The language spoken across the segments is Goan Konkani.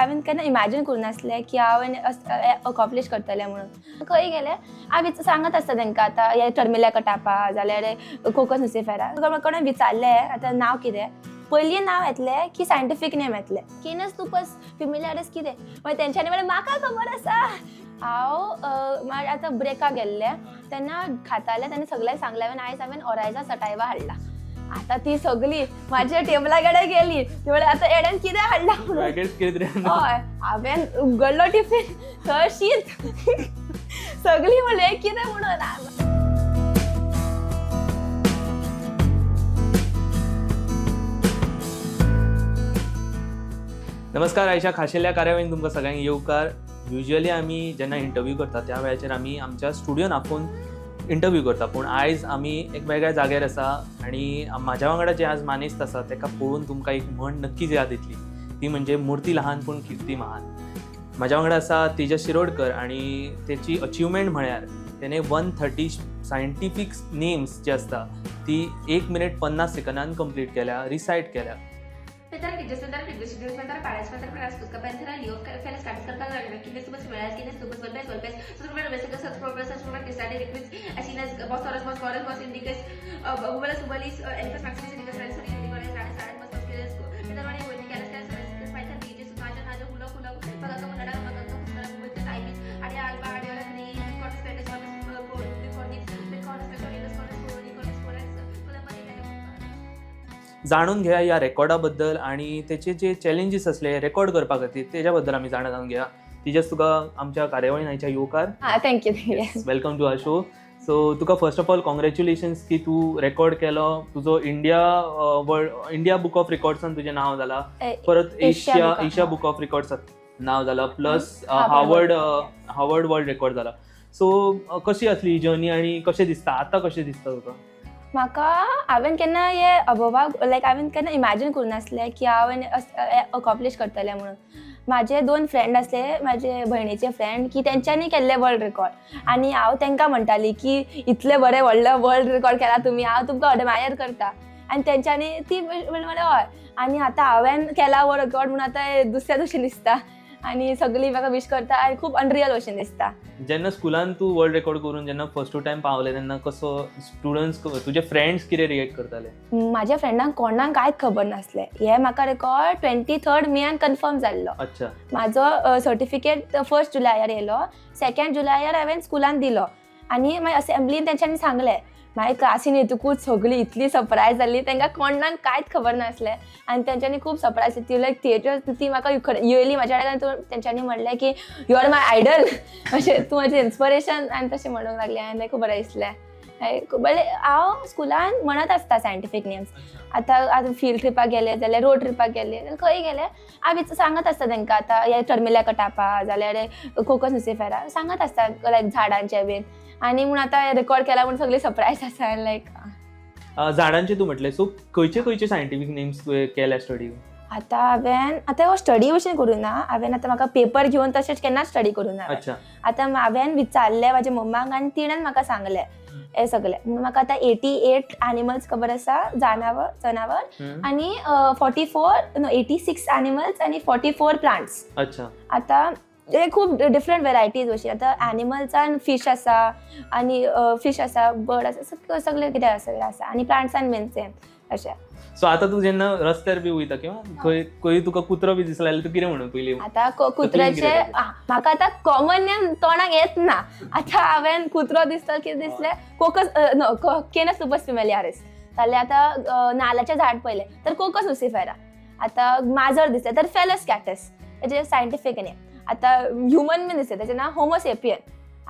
हांवें केन्ना इमॅजीन करूं नासलें की हांव अकॉम्प्लिश करतलें म्हणून. खंय गेलें हांव सांगत आसता तांकां, आतां हे टर्मिल्या कटापा जाल्यार कोकस नुसिफेरा. कोणें विचारलें आतां नांव कितें, पयलीं नांव येतलें की सायंटिफीक नेम येतलें, केनस लुपस फिमिलियारस कितें. मागीर तेंच्यांनी म्हणलें म्हाका खबर आसा. हांव मागीर आतां ब्रेकाक गेल्लें तेन्ना खातालें तेन्ना सगळ्यांक सांगलें हांवें, आयज हांवें ओरायजा सटायवा हाडला. आतां ती सगळी म्हाज्या टेबला कडेन गेली, ती म्हणलें आतां एडेन कितें हाडला म्हणून. हय, हांवें उगडलो टिफीन, थंय शीत. सगळी म्हणलें कितें म्हणून. नमस्कार, आयच्या खाशेल्या कार्यावळीन तुमकां सगळ्यांक येवकार. युजली आमी जेन्ना इंटरव्यू करता त्या वेळाचेर आमी आमच्या स्टुडियोन आपोवन इंटरव्यू करता, पूण आयज आमी एक वेगळ्या जाग्यार आसा आनी म्हाज्या वांगडा जे आज मानेस्त आसा ताका पळोवन तुमकां एक म्हण नक्कीच याद येतली, ती म्हणजे मुर्ती लहान पूण किर्ती महान. म्हाज्या वांगडा आसा तेजस शिरोडकर आनी तेची अचिवमेंट म्हळ्यार तेणे 130 सायंटिफीक नेम्स जे आसता ती 1 मिनीट 50 सेकंदान कंप्लीट केल्या, रिसायट केल्या. जाणून घेया ह्या रेकॉर्डा बद्दल आणि तेचे जे चॅलेंजीस असले रेकॉर्ड करपा खातीर तेच्या बद्दल आमी जाणा जावन घेया. तेजस, तुका आमच्या कार्यावळीन आयच्या येवकार. हां, thank you thank you. Welcome to our show. So तुका फर्स्ट ऑफ ऑल कॉंग्रॅच्युलेशन्स की तूं रेकॉर्ड केलो तुजो India world India book of रिकॉर्ड्सान तुजें नांव जाला, परत एशिया एशिया बुक ऑफ रिकॉर्ड्सात नांव जाला, plus Harvard Harvard world record जाला. सो कशी आसली ही जर्नी आनी कशें दिसता आतां, कशें दिसता तुका? म्हाका हांवें केन्ना हे अभोवाक लायक हांवें केन्ना इमॅजीन करूं नासलें की हांव अकॉम्प्लिश करतलें म्हणून. म्हाजे 2 फ्रेंड आसले, म्हाजे भयणीचे फ्रेंड, की तेंच्यांनी केल्ले वर्ल्ड रेकॉर्ड आनी हांव तांकां म्हणटाली की इतले बरें व्हडलो वर्ल्ड रेकॉर्ड केला तुमी, हांव तुमकां एडमायर करता. आनी तेंच्यांनी ती म्हणलें हय, आनी आतां हांवें केला वर्ल्ड रेकॉर्ड म्हणून आतां दुसऱ्या भशेन दिसता आनी सगळीं म्हाका विश करता आनी खूब अनरियल भशेन दिसता. जेन्ना स्कुलान तूं वर्ल्ड रेकॉर्ड करून जेन्ना फर्स्ट टायम पावले तेन्ना कसो स्टुडंट्स, तुजे फ्रेंड्स कितें रिएक्ट करताले? म्हाज्या फ्रेंडांक कोणाक कांयच खबर नासलें. हे म्हाका रेकॉर्ड 23 मेयान कन्फर्म जाल्लो. अच्छा. म्हाजो सर्टिफिकेट 1 जुलयार येयलो, 2 जुलयार हांवें स्कुलान दिलो आनी मागीर असेंब्लीन तेंच्यांनी सांगलें. मागीर क्लासीन येतकूच सगळीं इतली सरप्रायज जाली, तांकां कोणाक कांयच खबर नासलें आनी तेंच्यांनी खूब सरप्रायज ती लायक थिएटर ती म्हाका येयली म्हाज्या कडेन, तेंच्यांनी म्हणलें की you are my idol, अशें तूं म्हाजें इन्स्पिरेशन आनी तशें म्हणूंक लागलें आनी खूब बरें दिसलें. बरें, हांव स्कुलान म्हणत आसता सायंटिफीक नेम्स. आतां आतां फिल्ड ट्रिपाक गेलें जाल्यार रोड ट्रिपाक गेलें जाल्यार खंय गेलें हांव सांगत आसता तांकां, आतां हे टर्मिल्या कटापा जाल्यार कोकस नुसिफेरा सांगत आसता लायक झाडांचे बीन. आनी म्हूण आतां रेकॉर्ड केला म्हूण सगळीं सरप्रायज आसा लायक. झाडांचे तूं म्हटलें, सो खंयचे खंयचे सायंटिफीक नेम्स तुवें केल्या स्टडी? आतां हांवें आतां हो स्टडी भशेन करूं ना, हांवें आतां म्हाका पेपर घेवन तशेंच केन्नाच स्टडी करूं ना. अच्छा. आतां हांवें विचारलें म्हाज्या मम्माक आनी तिणें म्हाका सांगलें हें सगळें. म्हाका आतां 88 एनिमल्स खबर आसा, जनावर जनावर, आनी 44 नो 86 एनिमल्स आनी 44 प्लांट्स. अच्छा. आतां हे खूब डिफरंट वेरायटीज अशी. आतां एनिमल्सान फीश आसा आनी फीश आसा, बर्ड आसा, सगळें कितें सगळें आसा आनी प्लांट्सान बीन सेम अशें. सो आतां तूं जेन्ना रस्त्यार बी वयता किंवा खंय खंय तुका कुत्रो बी दिसला जाल्यार तूं कितें म्हणून पयलीं? आतां कुत्र्याचे म्हाका आतां कॉमन नेम तोंडाक येत ना. आतां हांवें कुत्रो दिसलो कितें दिसलें कोकस नो केनस लुपस फिमेलियारिस, जाल्यार आतां नाल्लाचें झाड पळयलें तर कोकस नुसिफेरा, आतां माजर दिसलें तर फेलस कॅटस, तेजें सायंटिफीक नेम. आतां ह्युमन बीन दिसलें तेजें नांव होमोसेपियन.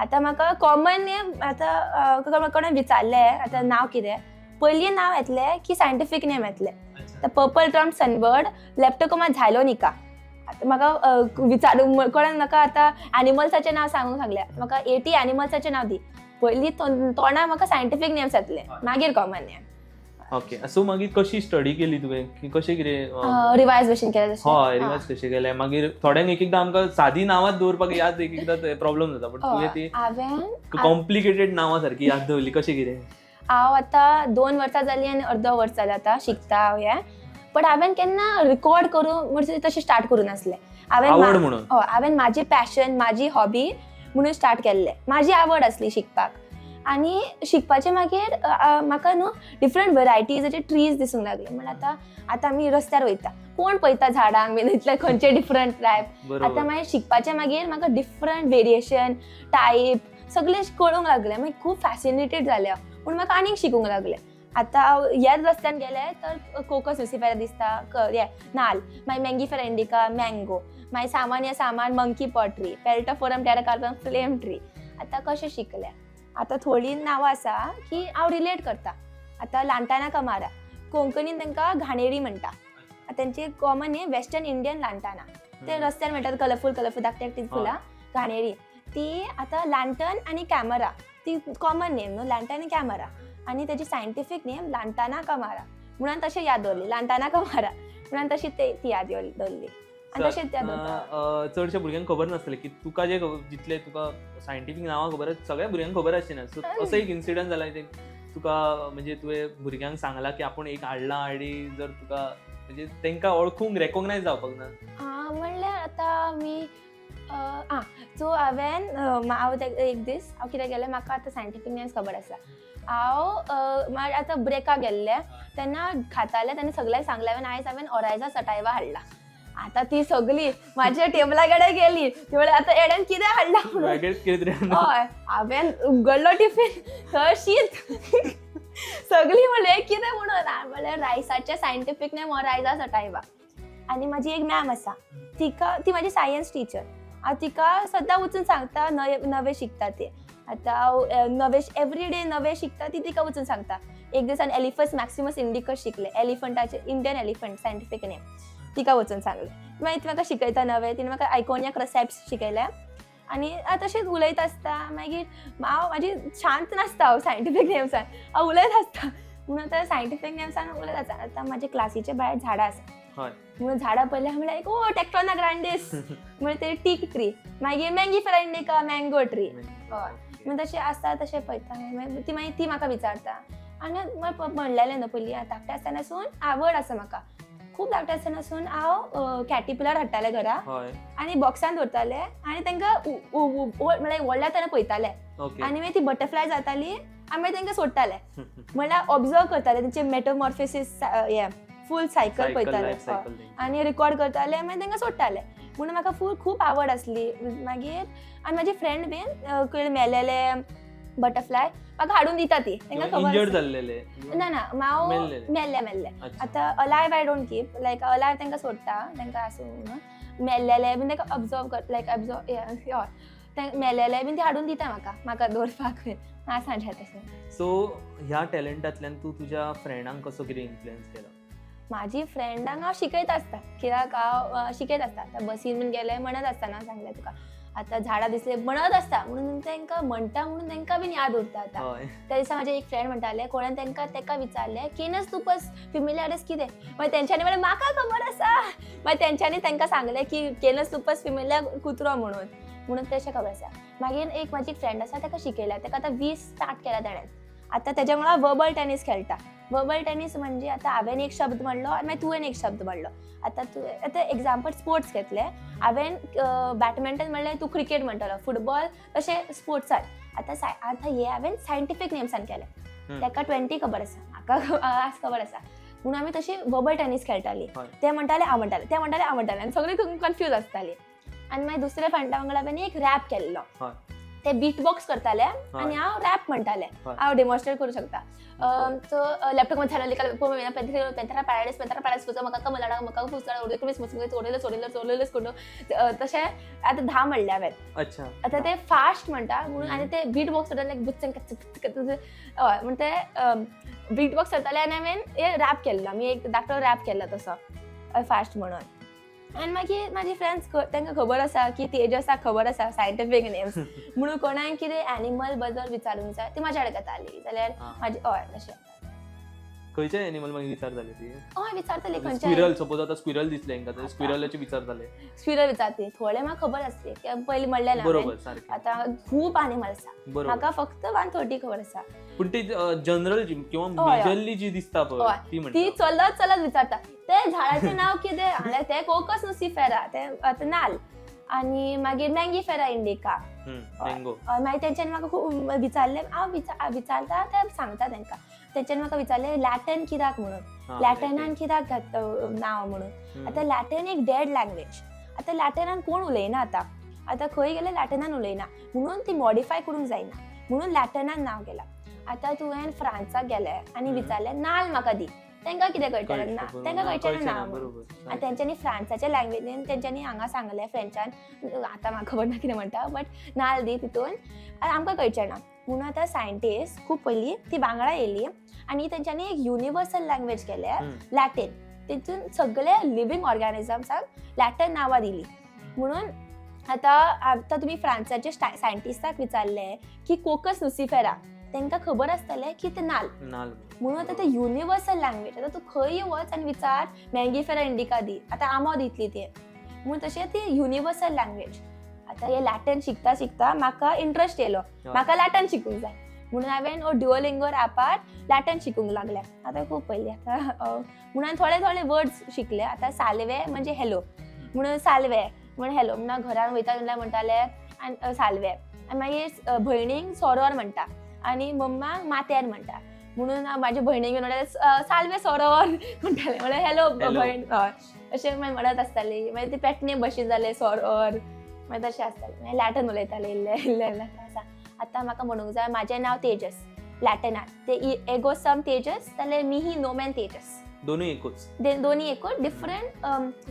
आतां म्हाका कॉमन नेम आतां कोणें विचारलें आतां नांव कितें, पयलीं नांव येतलें की सायंटिफीक नेम येतलें. आतां पर्पल ट्रम्प सनबर्ड लॅप्टोकोमा झायलोनिका. आतां म्हाका विचारू कोणें म्हाका आतां एनिमल्साचें नांव सांगूंक सांगलें, म्हाका 80 एनिमल्साचें नांव दी, पयलीं तोंडाक म्हाका सायंटिफीक नेम्स येतले, मागीर कॉमन नेम. ओके, सो मागीर कशी स्टडी केली तुवें की कशें कितें रिवायज भशेन केलें तशें? हय, रिवायज कशें केलें? मागीर थोड्यांक एक एकदां आमकां सादी नांवांच दवरपाक याद एक एकदां प्रॉब्लम जाता, बट तुवें ती कॉम्प्लिकेटेड नांवां सारकी याद दवरली, कशें कितें? हांव आतां 2 वर्सां जालीं आनी अर्दो वर्स जालें आतां शिकता हांव हें, बट हांवें केन्ना रिकॉर्ड करूं म्हणजे तशें स्टार्ट करूं नासलें. हांवें आवड म्हणून. हय, हांवें म्हाजी पॅशन, म्हाजी हॉबी म्हणून स्टार्ट केल्लें. म्हाजी आवड आसली शिकपाक आनी शिकपाचें. मागीर म्हाका न्हू डिफरंट वरायटीजाचे ट्रीज दिसूंक लागले. म्हणल्यार आतां आतां आमी रस्त्यार वयता, कोण पळयता झाडांक बीन इतले खंयचे डिफरंट टायप. आतां मागीर शिकपाचें, मागीर म्हाका डिफरंट वेरिएशन टायप सगळें कळूंक लागलें. मागीर खूब फॅसिनेटेड जालें हांव, पूण म्हाका आनीक शिकूंक लागलें. आतां हांव ह्याच रस्त्यान गेलें तर कोकस नुसिफेरा दिसता, हें नाल, मागीर मँगीफेरा इंडिका मँगो, मागीर सामान्य सामान monkey pot tree, Peltophorum pterocarpum flame tree. आतां कशें शिकलें, आतां थोडीं नांवां आसा की हांव रिलेट करता. आतां लांटाना कमारा, कोंकणीन तांकां घाणेरी म्हणटा. तेंचे कॉमन न्ही वेस्टर्न इंडियन लांटाना, ते रस्त्यार मेळटात, कलरफूल कलरफूल धाकटी धाकटी फुलां, घाणेरी ती. आतां लांटन आनी कॅमरा ती कॉमन नेम न्हू, लांटन आनी कॅमरा, आनी तेजी सायंटिफीक नेम लांटाना कमारा म्हणून तशें याद दवरली. लांटाना कमारा म्हणून तशी ती याद दवरली आनी तशेंच याद दवरता. चडशा भुरग्यांक खबर नासतलें की तुका जे जितले तुका सायंटिफीक नांवां खबर आसा, सगळ्या भुरग्यांक खबर आसची ना. सो असो एक इन्सिडंट जाला ते तुका, म्हणजे तुवें भुरग्यांक सांगलां की आपूण एक हाडलां आनी जर तुका म्हणजे तांकां वळखूंक रेकॉग्नायज जावपाक ना? म्हणल्यार आतां आमी आं, सो हांवें हांव एक दीस हांव कितें केलें, म्हाका आतां सायंटिफीक नेम्स खबर आसा. हांव आतां ब्रेकाक गेल्लें तेन्ना खातालें, तेन्ना सगळ्यांक सांगलें हांवें, आयज हांवें ओरायजा सटायवा हाडला. आतां ती सगळी म्हाज्या टेबला कडेन गेली, ती म्हणल्यार आतां एडेन कितें हाडलां म्हणून. वेगळेच कितें तरी. हय, हांवें उगडलो टिफीन, थंय शीत. सगळीं म्हणलें कितें म्हणून. हांवें म्हणलें रायसाचें सायंटिफीक नेम ओरायजा सटायवा. आनी म्हाजी एक मॅम आसा, तिका, ती म्हाजी सायन्स टिचर. हांव तिका सद्दां वचून सांगता नवे नवे शिकता ते. आतां हांव नवे एवरी डे नवे शिकता ती तिका वचून सांगता. एक दिसान एलिफस मॅक्सिमस इंडिकस शिकले, एलिफंटाचे, इंडियन एलिफंट सायंटिफीक नेम, तिका वचून सांगलें. मागीर ती म्हाका शिकयता नवें. तिणें म्हाका आयकोनिया क्रसेप्स शिकयलें. आनी हांव तशेंच उलयत आसता. मागीर हांव म्हाजी शांत नासता. हांव सायंटिफीक नेम्सान हांव उलयत आसता, म्हणून आतां सायंटिफीक नेम्सान उलयत आसता. आतां म्हाज्या क्लासीच्या भायर झाडां आसा, म्हणून झाडां पळयल्यार म्हणल्यार एक, ओ टेक्टोना ग्रांडीस म्हणल्यार ते टीक ट्री, मागीर मँगीफेरा इंडिका मँगो ट्री. हय, म्हणून तशें आसता, तशें पळयता. मागीर ती म्हाका विचारता. आनी मागीर म्हणलेलें न्हू पयलीं, धाकटें आसतनासून आवड आसा म्हाका. खूब धाकटें आसतनासून हांव कॅटरपिलर हाडटालें घरा आनी बॉक्सान दवरतालें आनी तांकां म्हणल्यार व्हडल्या तेन्ना पळयतालें. आनी मागीर ती बटरफ्लाय जाताली आनी मागीर तांकां सोडटाले. म्हणल्यार ऑब्जर्व करताले तेंचे मेटामॉर्फोसिस, हें फूल सायकल पळयताले. Life cycle. आनी रिकॉर्ड करताले, मागीर तांकां सोडटाले. म्हणून म्हाका फूल खूब आवड आसली. मागीर आनी म्हाजी फ्रेंड बीन मेलेले बटरफ्लाय म्हाका हाडून दिता ती, तांकां खबर इंजर्ड आसा. जाल्लेले? ना ना, हांव मेल्लेले. मेल्ले मेल्ले. आतां अलायव I don't keep, like alive तांकां सोडटा, तांकां आसूं म्हणून. मेल्लेले बीन तांकां ऑब्जर्व कर, लायक ऑब्जर्व, हय, ते मेलेले बीन ते हाडून दिता म्हाका, म्हाका दवरपाक बीन आसा तशें. सो ह्या टॅलंटांतल्यान तूं तुज्या फ्रेंडांक कसो कितें इन्फ्लुएन्स केला? म्हाजी फ्रेंडांक हांव शिकयत आसता, कित्याक हांव शिकयत आसता. आतां बसीन बीन गेलें म्हणत आसतना सांगलें तुका, आतां झाडां दिसले म्हणत आसता, म्हणून तांकां म्हणटा, म्हणून तांकां बीन याद उरता आतां. त्या दिसा म्हाजे एक फ्रेंड म्हणटाले, कोणें तांकां ताका विचारलें केनस लुपस फिमिलियारस कितें, मागीर तेंच्यांनी म्हणलें म्हाका खबर आसा. मागीर तेंच्यांनी तांकां सांगलें की केनस लुपस फिमिलियर कुत्रो म्हणून, म्हणून तशें खबर आसा. मागीर एक म्हाजी एक फ्रेंड आसा, ताका शिकयल्या. ताका आतां 20 स्टार्ट केला ताणें. आतां तेज्या वांगडा वर्बल टेनीस खेळटा. वर्बल टेनीस म्हणजे आतां हांवें एक शब्द म्हणलो आनी मागीर तुवें एक शब्द म्हणलो. आतां तूं आतां एग्जाम्पल स्पोर्ट्स घेतलें, हांवें बॅडमिंटन म्हणलें, तूं क्रिकेट म्हणटलो, फुटबॉल, तशें स्पोर्ट्सान. आतां आतां हें हांवें सायंटिफीक नेम्सान केलें. ताका 20 खबर आसा, म्हाका आज खबर आसा, म्हणून आमी तशी वर्बल टेनीस खेळटाली. ते म्हणटाले हांव म्हणटालें, ते म्हणटाले हांव म्हणटालें, आनी सगळीं कन्फ्यूज आसताली. आनी मागीर दुसऱ्या फ्रेंडा वांगडा हांवें एक रॅप केल्लो. ते बीट बॉक्स करताले आनी हांव रॅप म्हणटालें. हांव डेमॉन्स्ट्रेट करूं शकता. सो लॅपटॉप पेंथरा पॅराडायस, पेंथरा पॅराडायस, फुचा मका मलाडा मका फुचा चोरलेलं चोरलेलं चोरलेलं कोण, तशें आतां 10 म्हणले हांवें. आतां ते फास्ट म्हणटा म्हणून आनी ते बीट बॉक्स करताले, बुच्चन कच्च, हय, म्हण ते बीट बॉक्स करताले आनी हांवें हे रॅप केल्लो. आमी एक धाकटो रॅप केल्लो तसो फास्ट म्हणून. आनी मागीर म्हाजी फ्रेंड्स तांकां खबर आसा की तेजसाक खबर आसा सायंटिफीक नेम्स, म्हणून कोणाक कितें एनिमल बद्दल विचारूंक जाय ती म्हाज्या कडेन येताली जाल्यार म्हाजी, हय, तशें. खंयचे एनिमल मागीर विचारताले ती? हय, विचारतली खंयचे. स्क्विरल, सपोज आतां स्क्विरल दिसलें हेंकां जाल्यार स्क्विरलाचे विचारताले? स्क्विरल विचारती. थोडे म्हाका खबर आसली कित्याक पयलीं म्हणलें ना हांवें. बरोबर, सारकें. आतां खूब एनिमल आसा. म्हाका फक्त 130 खबर आसा. पूण ती जनरल किंवा हय, हय. मेजरली जी दिसता पळय ती ती म्हणटा. चलत चलत विचारता, ते झाडाचें नांव कितें? हांवें तें कोकस नुसीफेरा, तें आतां नाल, आनी मागीर मँगीफेरा इंडिका. मँगो. मागीर तेंच्यांनी म्हाका खूब विचारलें. हांव विचारता ते सांगता तांकां. तेंच्यांनी म्हाका विचारलें लॅटन कित्याक म्हणून, लॅटनान कित्याक घात नांव म्हणून. आतां लॅटन एक डेड लँग्वेज. आतां लॅटनान कोण उलयना. आतां आतां खंय गेल्यार लॅटनान उलयना, म्हणून ती मॉडिफाय करूंक जायना म्हणून लॅटनान नांव केलां. आतां तुवें फ्रांसाक गेलें आनी विचारलें नाल म्हाका दी, तांकां कितें कळटलें ना? तांकां कळचें ना म्हणून. आनी तेंच्यांनी फ्रांसाच्या लँग्वेजीन तेंच्यांनी हांगा सांगलें फ्रेंचान, आतां म्हाका खबर ना कितें म्हणटा, बट नाल दी तितून आनी आमकां कळचें ना म्हणून. आतां सायंटिस्ट खूब पयलीं ती वांगडा येयली आनी तेंच्यांनी एक युनिवर्सल लँग्वेज केले लॅटीन. तितून सगळे लिव्हींग ऑर्गॅनिजम्साक लॅटीन नांवां दिली. म्हणून आतां आतां तुमी फ्रांसाचे सायंटिस्टाक विचारलें की कोकस नुसीफेरा, तांकां खबर आसतलें की ते नाल. नाल. म्हणून आतां ते युनिवर्सल लँग्वेज. आतां तूं खंय वच आनी विचार मँगीफेरा इंडिका दी, आतां आंबो दितली ती. म्हणून तशें ती युनिवर्सल लँग्वेज. आतां हे लॅटीन शिकता शिकता म्हाका इंट्रस्ट येयलो, म्हाका लॅटीन शिकूंक जाय म्हणून हांवें ड्युओलिंगोर ऍपार लॅटीन शिकूंक लागलें. आतां खूब पयलीं आतां म्हणून हांवें थोडे थोडे वर्ड्स शिकले. आतां सालवे म्हणजे हॅलो, म्हणून सालवे म्हणून हॅलो. म्हणून घरान वयता तेन्ना म्हणटाले आनी सालवे. आनी मागीर भयणीक सोरोर म्हणटा आनी मम्माक मात्यार म्हणटा, म्हणून हांव म्हाज्या भयणीक म्हणटालें सालवे सोरोर म्हणटालें, म्हणल्यार हॅलो भयण. हय, अशें मागीर म्हणत आसताली. मागीर ती पेटणे भशेन जालें सोरोर, मागीर तशें आसतालें. मागीर लॅटन उलयतालें इल्लें इल्लें इल्लें. आतां आसा. आतां म्हाका म्हणूंक जाय म्हाजें नांव तेजस लॅटनान ते एगो सम तेजस जाल्यार मिही नोमेन तेजस. दोनूय एकूच. दोन्ही एकूच, different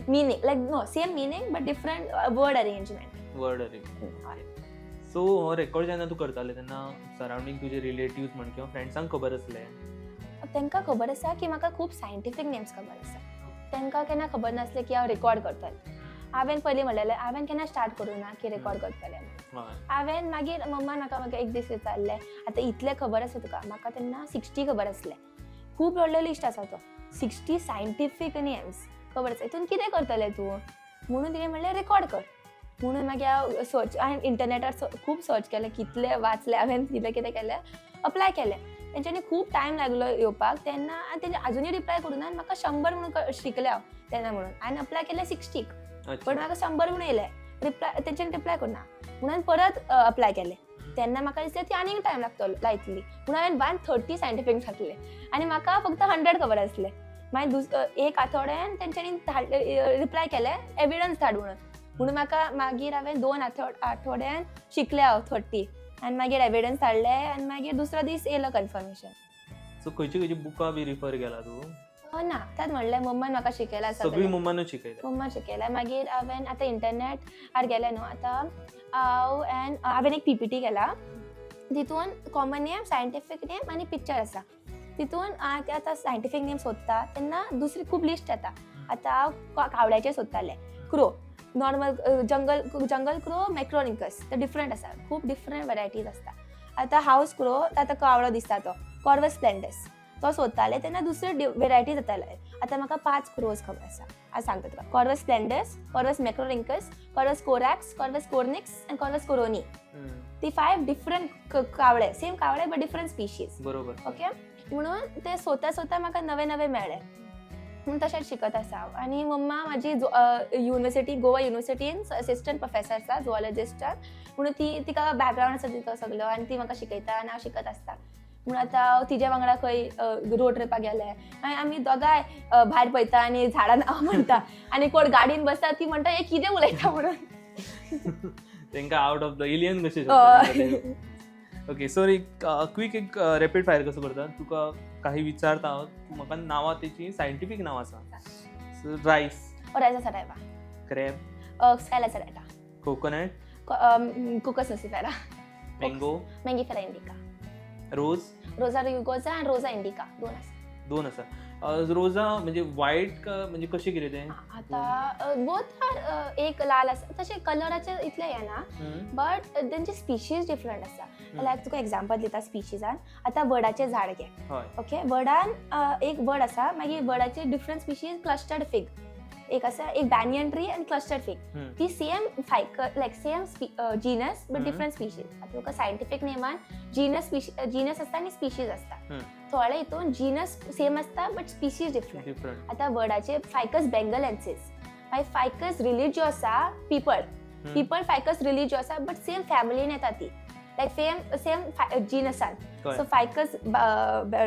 meaning, like no, same meaning but different word arrangement. Word arrange. So हो रेकॉर्ड जेन्ना तूं करताले तेन्ना सरावंडींग तुजे रिलेटिव्स म्हण किंवा फ्रेंड्सांक खबर आसलें? तांकां खबर आसा की म्हाका खूब सायंटिफीक नेम्स खबर आसा. तांकां केन्ना खबर नासलें की हांव रेकॉर्ड करतलें. हांवें पयलीं म्हणलेलें, हांवें केन्ना स्टार्ट करूं ना की रेकॉर्ड करतलें. हांवें मागीर मम्मान म्हाका मागीर एक दीस विचारलें, आतां इतलें खबर आसा तुका? म्हाका तेन्ना 60 खबर आसलें. खूब व्हडलो लिस्ट आसा तो, 60 सायंटिफीक नेम्स खबर आसा, हितून कितें करतलें तूं? म्हणून तिणें म्हणलें रेकॉर्ड कर. म्हणून मागीर हांव सर्च, हांवें इंटरनेटार खूब सर्च केलें, कितलें वाचलें हांवें, कितें कितें केलें, अप्लाय केलें. तेंच्यांनी खूब टायम लागलो येवपाक तेन्ना, आनी तेंचे आजुनूय रिप्लाय करूं ना. आनी म्हाका 100 म्हणून शिकलें हांव तेन्ना, म्हणून हांवें अप्लाय केलें 60क, पण म्हाका 100 म्हणून येयलें रिप्लाय. तेंच्यांनी रिप्लाय करूं ना म्हणून परत अप्लाय केलें. तेन्ना म्हाका दिसलें ती आनीक टायम लागतलो लायतली, म्हणून हांवें 130 सायंटिफीक घातले आनी म्हाका फक्त 100 खबर आसलें. मागीर एक आठवड्यान तेंच्यांनी रिप्लाय केलें एविडन्स धाड म्हणून. म्हणून म्हाका मागीर हांवें 2 आठवड्यान शिकलें हांव 30 आनी मागीर एविडन्स धाडले आनी मागीर दुसरो दीस येयलो कन्फर्मेशन. सो खंयची खंयची बुकां बी रिफर केला तूं? ना, त्यात म्हणलें मम्मान म्हाका शिकयलां. सगळी मम्मानूच शिकयता? मम्मा शिकयला. मागीर हांवें आतां इंटरनेटार गेलें न्हू, आतां हांव एन हांवें एक पीपीटी केला, तितून कॉमन नेम, सायंटिफीक नेम आनी पिक्चर आसा. तितून आतां सायंटिफीक नेम सोदता तेन्ना दुसरी खूब लिस्ट येता. आतां हांव कावळ्याचें सोदतालें, crow, normal jungle crow macrorhynchos, ते डिफरंट आसा, खूब डिफरंट वरायटीज आसता. आतां हावस क्रो, आतां कावळो दिसता तो कॉर्वस स्प्लेंडस, तो सोदताले तेन्ना दुसरे वेरायटी जाताले. आतां म्हाका 5 क्रोज खबर आसा, हांव सांगता तुका, Corvus splendens, Corvus macrorhynchos, Corvus corax, Corvus cornix आनी कॉर्वस कोरोनी. ती 5 डिफरंट कावळे, सेम कावळे बट डिफरंट स्पिशीज. ओके, म्हणून ते सोदता सोदता म्हाका नवे नवे मेळ्ळे, म्हणून तशेंच शिकत आसा हांव. आनी मम्मा म्हाजी युनिवर्सिटी, गोवा युनिवर्सिटीन असिस्टंट प्रोफेसर आसा झुऑलॉजिस्टान, म्हणून ती तिका बॅकग्रावंड आसा तिचो सगलो, आनी ती म्हाका शिकयता आनी हांव शिकत आसता. म्हणून आतां हांव तिज्या वांगडा खंय रोड ट्रिपाक गेलें, मागीर आमी दोगांय भायर पळयता आनी झाडां नांवां म्हणटा, आनी कोण गाडयेन बसता ती म्हणटा हे कितें उलयता म्हणून. तांकां आवट ऑफ the alien कशें. ओके, सो एक क्वीक एक रॅपीड फायर कसो करता, तुका काही विचारता हांव, तूं म्हाका नांवां तेची सायंटिफीक नांवां सांग. Rice. Oryza sativa. Crab. Scylla serrata. Coconut. Cocos nucifera. Mango. Mangifera indica. Rose. Rosa rugosa आनी रोजा इंडिका, दोन आसा. दोन आसा. रोजा म्हणजे वायट म्हणजे कशें कितें तें? आतां बोथ आर एक लाल आसा, तशें कलराचे इतलें येना, बट तेंची स्पिशीज डिफरंट आसा. लायक तुका एग्जाम्पल दिता स्पिशीजान, आतां वडाचें झाड घे. ओके, वडान एक वड आसा, मागीर वडाचे डिफरंट स्पिशीज, क्लस्टर्ड फिग एक आसा, एक बॅनियन ट्री आनी क्लस्टर्ड फिग. ती same Ficus, like same genus but different species. आतां तुका सायंटिफीक नेमान जीनस जीनस आसता आनी स्पिशीज आसता. थोडे हितून जीनस सेम आसता बट स्पिशीज डिफरंट. डिफरंट. आतां वडाचे फायकस बेंगलेन्सीस, मागीर फायकस रिलिजियोसा, पिपळ. पिपळ फायकस रिलिजियोसा, बट सेम फॅमिलीन येता ती, लायक सेम सेम जीनसान. So Ficus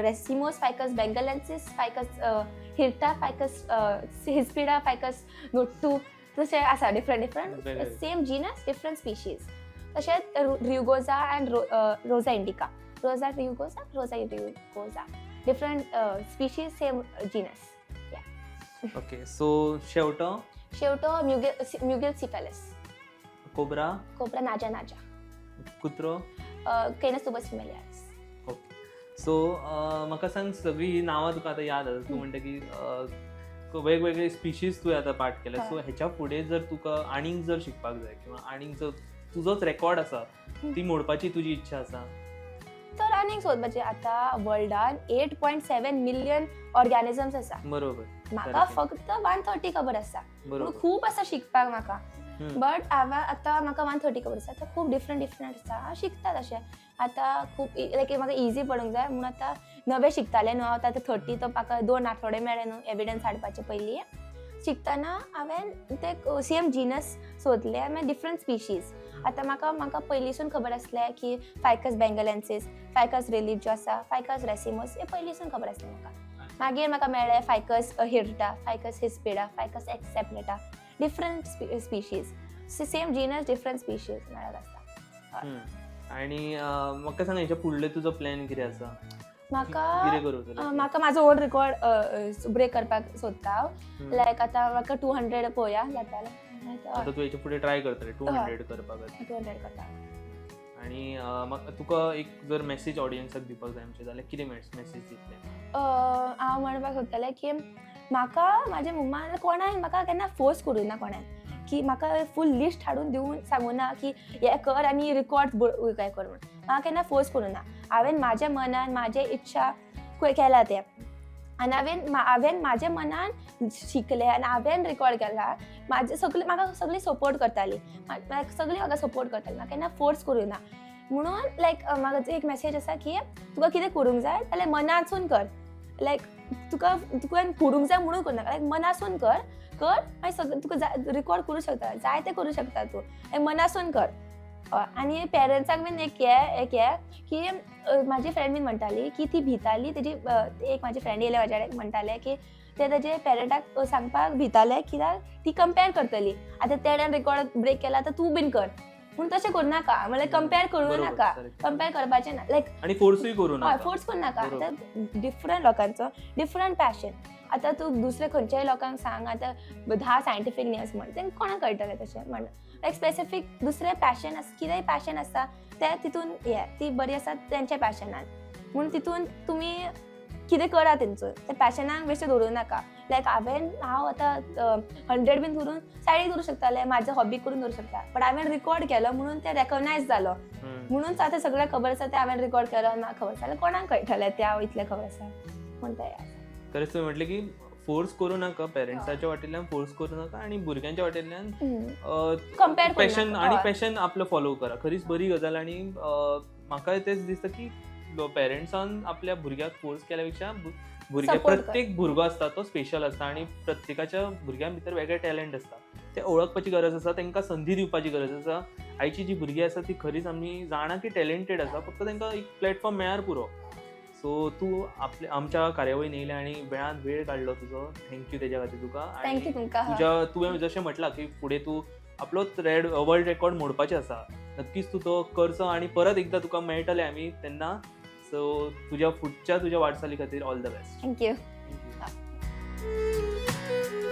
racemosa, Ficus benghalensis, Ficus hirta, Ficus hispida, Ficus nottu, तशें आसा डिफरंट डिफरंट. वेगळे. Same genus, different species. तशेंच rugosa and Rosa indica, Rosa rugosa, Rosa rugosa, different species, same genus. Okay, so शेवटो? शेवटो Mugil cephalus. Cobra? Cobra Naja naja. कुत्रो? केनस सुपर फिमेलियारिस. ओके, सो म्हाका सांग, सगळीं ही नांवां तुका आतां याद आसा, तूं म्हणटा की वेगवेगळे स्पिशीज तुवें आतां पाठ केले. सो हेच्या फुडें जर तुका आनीक जर शिकपाक जाय किंवा आनीक जर तुजोच रेकॉर्ड आसा ती मोडपाची तुजी इच्छा आसा? तर आनीक सोदपाचें. आतां वर्ल्डान 8.7 मिलियन ऑर्गॅनिजम्स आसा. म्हाका फक्त 130 खबर आसा. खूब आसा शिकपाक म्हाका. बट हांवें आतां म्हाका 130 खबर आसा. आतां खूब डिफरंट डिफरंट आसा, हांव शिकता तशें. आतां खूब लायक म्हाका इजी पडूंक जाय म्हणून आतां नवें शिकतालें न्हू हांव. आतां 30 तो म्हाका 2 आठवडे मेळ्ळे न्हू एविडन्स हाडपाचे पयलीं. शिकतना हांवें ते सेम जिनस सोदले, मागीर डिफरंट स्पिशीज. आतां म्हाका पयलींसून खबर आसलें की फायकस बेंगलेन्सीस, फायकस रिलिजियोसा, फायकस रेसिमोस, हें पयलींसून खबर आसलें म्हाका. मागीर म्हाका मेळ्ळें Ficus hirta, Ficus hispida, Ficus excelsa, different species, same genus, different species मेळत आसता. आनी म्हाका सांग, हेच्या फुडले तुजो प्लॅन कितें आसा? म्हाका कितें करूं? म्हाका म्हाजो ओन रिकॉर्ड ब्रेक करपाक सोदता हांव. लायक आतां म्हाका 200 पळोवया जाता. आतां तूं हेच्या फुडें ट्राय करतलें 200 करपाक? 200 करता. आनी म्हाका तुका एक जर मॅसेज ऑडियन्साक दिवपाक जाय आमचें जाल्यार कितें मॅसेज दितलें? हांव म्हणपाक सोदतालें की म्हाका म्हाज्या मम्मान कोणाक म्हाका केन्ना फोर्स करूं ना कोणें की म्हाका फूल लिस्ट हाडून दिवन सांगूं ना की हें कर आनी रिकॉर्ड काय कर म्हणून. म्हाका केन्ना फोर्स करूं ना. हांवें म्हाज्या मनान म्हाजे इच्छा केला तें, आनी हांवें म्हाज्या मनान शिकलें आनी हांवें रिकॉर्ड केला. म्हाजे सगळीं म्हाका सगळीं सपोर्ट करतालीं, सगळीं म्हाका सपोर्ट करतालीं, म्हाका केन्ना फोर्स करूं ना. म्हणून लायक म्हाका एक मॅसेज आसा की तुका कितें करूंक जाय जाल्यार मनासून कर. लायक तुका तुका करूंक जाय म्हणून करूं नाका, लायक मनासून कर कर, मागीर सगळें तुका रिकॉर्ड करूं शकता, जाय तें करूं शकता तूं, लायक मनासून कर. आनी पेरंट्सांक बीन एक हें की म्हाजी फ्रेंड बीन म्हणटाली की ती भिताली तेजी, एक म्हाजी फ्रेंड येयले म्हाज्या कडेन म्हणटाले की ते तेजे पेरंटाक सांगपाक भिताले कित्याक ती कंपेर करतली, आतां तेणें रिकॉर्ड ब्रेक केला आतां तूं बीन कर पूण तशें करूं नाका, म्हणल्यार कंपेर करूं नाका, कंपेर करपाचें ना, लायक आनी फोर्सूय करूं नाका, फोर्स करूं नाका. आतां डिफरंट लोकांचो डिफरंट पॅशन, आतां तूं दुसरे खंयच्याय लोकांक सांग आतां 10 सायंटिफीक नेम्स म्हण, तेंकां कोणाक कळटलें तशें म्हण, लायक स्पेसिफीक दुसरें पॅशन आसा, कितेंय पॅशन आसता तें तितून हें ती बरी आसा तेंच्या पॅशनान, म्हूण तितून तुमी कितें करा तेंचो ते पॅशनाक बेश्टें दवरूं नाका. लायक हांव आतां 100 बीन करून सायडीक दवरूं शकतालें, म्हाजें हॉबी करून दवरूं शकता, बट हांवें रिकॉर्ड केलो म्हणून तें रेकॉग्नायज जालो, म्हणून आतां सगळें खबर आसा तें हांवें रिकॉर्ड केलो म्हाका खबर आसा, कोणाक कळटलें तें हांव इतलें खबर आसा म्हूण तें. खरेंच तुवें म्हटलें की फोर्स करूं नाका, पेरंट्साच्या वाटेंतल्यान फोर्स करूं नाका आनी भुरग्यांच्या वाटेंतल्यान कंपेर पॅशन आनी पॅशन आपलो फॉलो करा. खरीच बरी गजाल. आनी म्हाका तेच दिसता की पेरंट्सान आपल्या भुरग्याक फोर्स केल्या पेक्षा भुरगे प्रत्येक भुरगो आसता तो स्पेशल आसता आनी प्रत्येकाच्या भुरग्यां भितर वेगळे टॅलंट आसता, ते ओळखपाची गरज आसा, तांकां संदी दिवपाची गरज आसा. आयची जी भुरगीं आसा ती खरीच आमी जाणा की टॅलंटेड आसा, फक्त तांकां एक प्लॅटफॉर्म मेळ्यार पुरो. सो तूं आपले आमच्या कार्यावळीन येयलें आनी वेळान वेळ काडलो तुजो, thank you तेज्या खातीर तुका. Thank you तुमकां. तुज्या तुवें जशें म्हटलां की फुडें तूं आपलो वर्ल्ड रेकॉर्ड मोडपाचें आसा, नक्कीच तूं तो करचो आनी परत एकदां तुका मेळटलें आमी तेन्ना. सो तुज्या फुडच्या तुज्या वाटचाली खातीर all the best. Thank you. Thank you.